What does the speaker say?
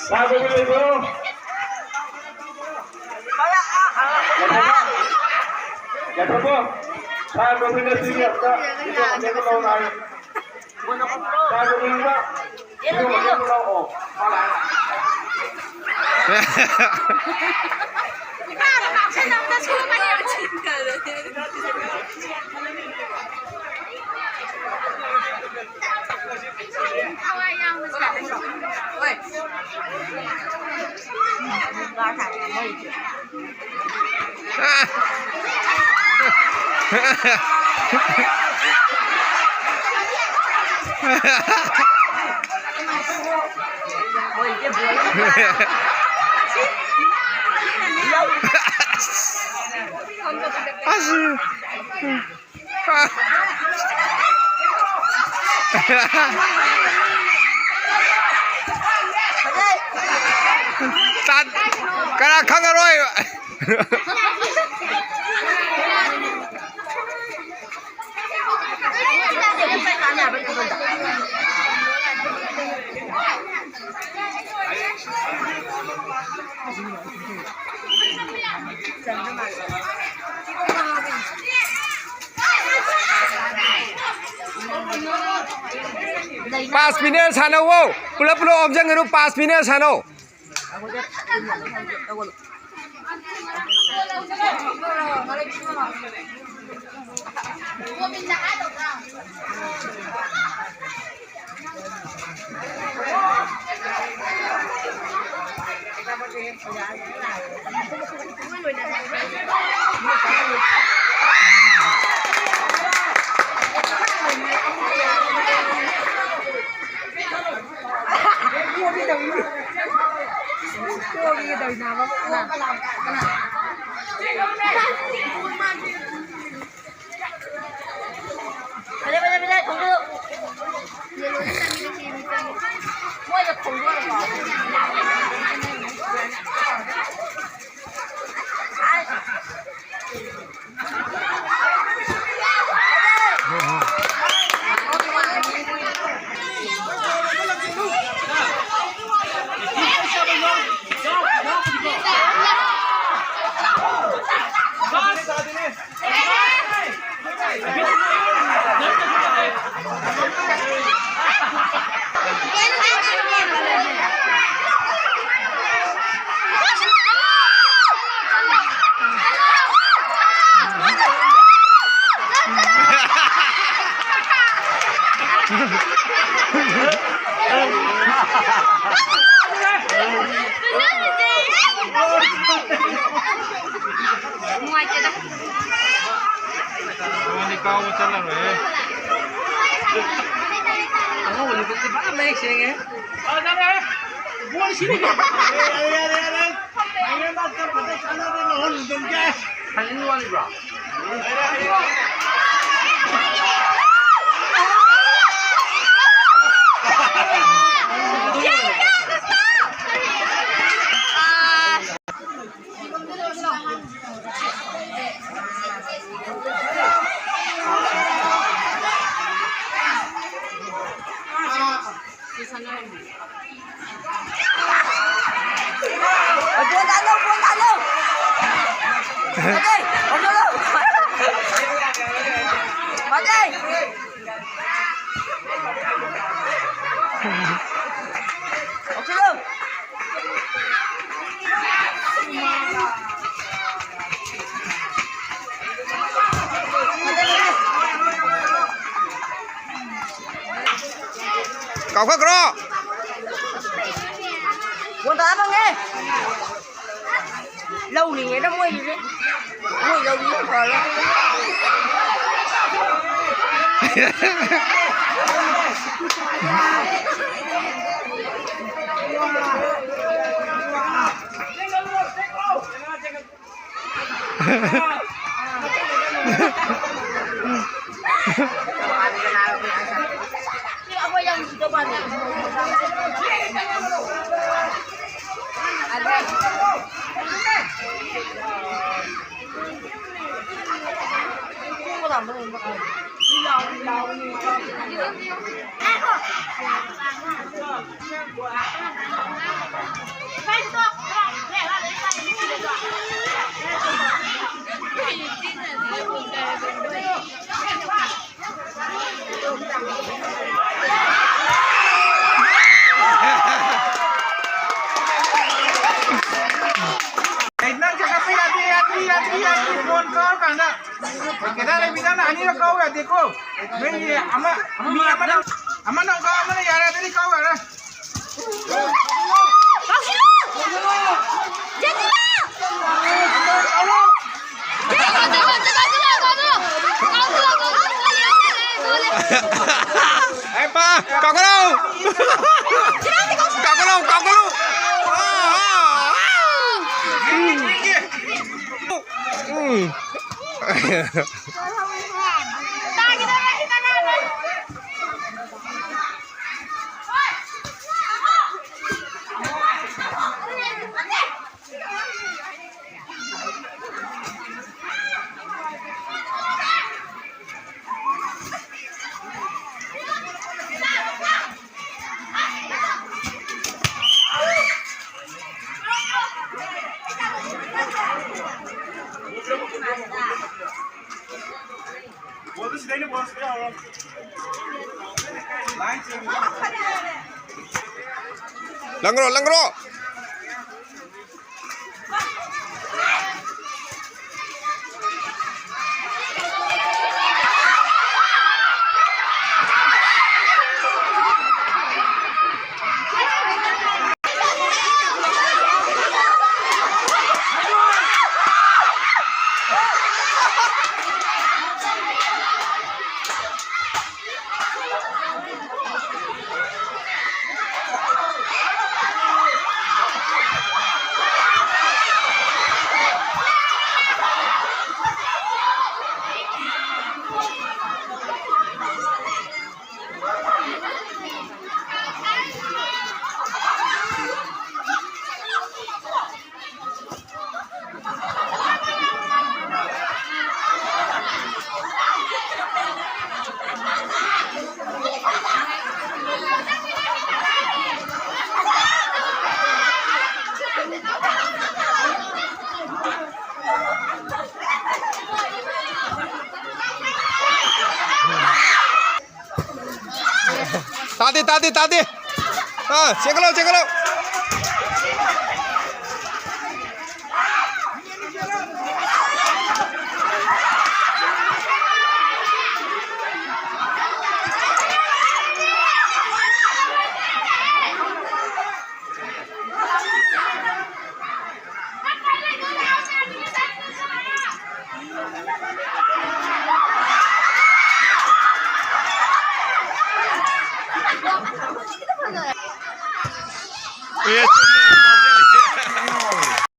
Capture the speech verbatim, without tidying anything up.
ꯁꯥꯔ ꯒꯣꯕꯤꯟꯗꯁꯨ꯫ ꯌꯥꯊꯣꯛꯄ꯫ ꯌꯥꯊꯣꯛꯄ꯫ ꯁꯥꯔ ꯒꯣꯕꯤꯟꯗꯁꯨꯒꯤ ꯑꯝꯇ video ꯑꯝꯇ ꯂꯧꯔꯣ ꯍꯥꯏꯌꯨ꯫ ꯁꯥꯔ ꯒꯣꯕꯤꯟꯗ video ꯑꯝꯇ ꯂꯧꯔꯣ꯫ ꯃꯥ ꯂꯥꯛꯑꯦ꯫ ꯑꯁ꯫ ꯇꯥꯟ-, ꯀꯅꯥ ꯈꯪꯉꯔꯣꯏ? Pass ꯄꯤꯅꯔ ꯁꯥꯟꯅꯧꯋꯣ꯫ ꯄꯨꯂꯞ ꯄꯨꯂꯞ ꯑꯣꯝꯁꯤꯟꯒꯅꯨ, pass ꯄꯤꯅꯔ ꯁꯥꯟꯅꯧ꯫ ꯁꯦꯡꯉꯦ꯫ ꯁꯥꯖꯤꯟ ꯋꯥꯠꯂꯤꯕ꯭ꯔꯣ? ꯑꯣ, ꯕꯣꯜ ꯇꯥꯜꯂꯣ, ꯕꯣꯜ ꯇꯥꯜꯂꯣ꯫ ꯐꯖꯩ, ꯑꯣ, ꯆꯠꯂꯣ꯫ ꯐꯖꯩ꯫ ꯑꯣ, ꯆꯠꯂꯣ꯫ ꯀꯥꯎꯈꯠꯈ꯭ꯔꯣ꯫ ꯕꯣꯜ ꯇꯥꯔ ꯐꯪꯉꯦ꯫ ꯂꯧꯔꯤꯉꯩꯗ ꯃꯣꯏꯒꯤꯁꯦ꯫ ꯃꯣꯏ ꯂꯧꯔꯤ ꯐꯔꯦ꯫ ꯅꯪ ꯆꯠꯈꯠꯄ ꯌꯥꯗꯦ, ꯌꯥꯗꯦ, ꯌꯥꯗꯦ, ꯌꯥꯗꯦ, ꯕꯣꯜ ꯀꯥꯎꯔꯀꯥꯟꯗ꯫ ꯀꯦꯗꯥꯔ ꯂꯩꯕꯤꯗꯅ ꯑꯅꯤꯔꯛ ꯀꯥꯎ ꯌꯥꯗꯦꯀꯣ꯫ ꯅꯣꯏꯒꯤ ꯑꯃ, ꯃꯤ ꯑꯃꯅ, ꯑꯃꯅ ꯀꯥꯎ, ꯑꯃꯅ ꯌꯥꯔꯦ, ꯑꯗꯨꯗꯤ ꯀꯥꯎ ꯌꯥꯔꯦ꯫ ꯀꯥꯎꯁꯤꯜꯂꯨ! ꯆꯦꯟꯁꯤꯜꯂꯨ! ꯆꯦꯟꯁꯤꯜꯂꯨ! ꯆꯦꯟꯁꯤꯜꯂꯨ! ꯆꯦꯟꯁꯤꯜꯂꯨ! ꯀꯥꯎꯁꯤꯜꯂꯨ! ꯀꯥꯎꯁꯤꯜꯂꯨ! ꯀꯥꯎꯁꯤꯜꯂꯨ! ꯀꯥꯎꯁꯤꯜꯂꯨ! ꯑꯦ, ꯄꯥ, ꯀꯥꯎꯈꯠꯂꯣ! ꯀꯥꯎꯒꯅꯨ! ꯑꯥ! ꯎꯝ꯫ ꯎꯝ꯫ ꯂꯪꯒ꯭ꯔꯣ, ꯂꯪꯒ꯭ꯔꯣ꯫ ꯇꯥꯗꯦ, ꯇꯥꯗꯦ, ꯇꯥꯗꯦ꯫ ꯑꯥ, ꯆꯦꯟꯈꯠꯂꯣ, ꯆꯦꯟꯈꯠꯂꯣ꯫ ꯃꯦꯠꯁ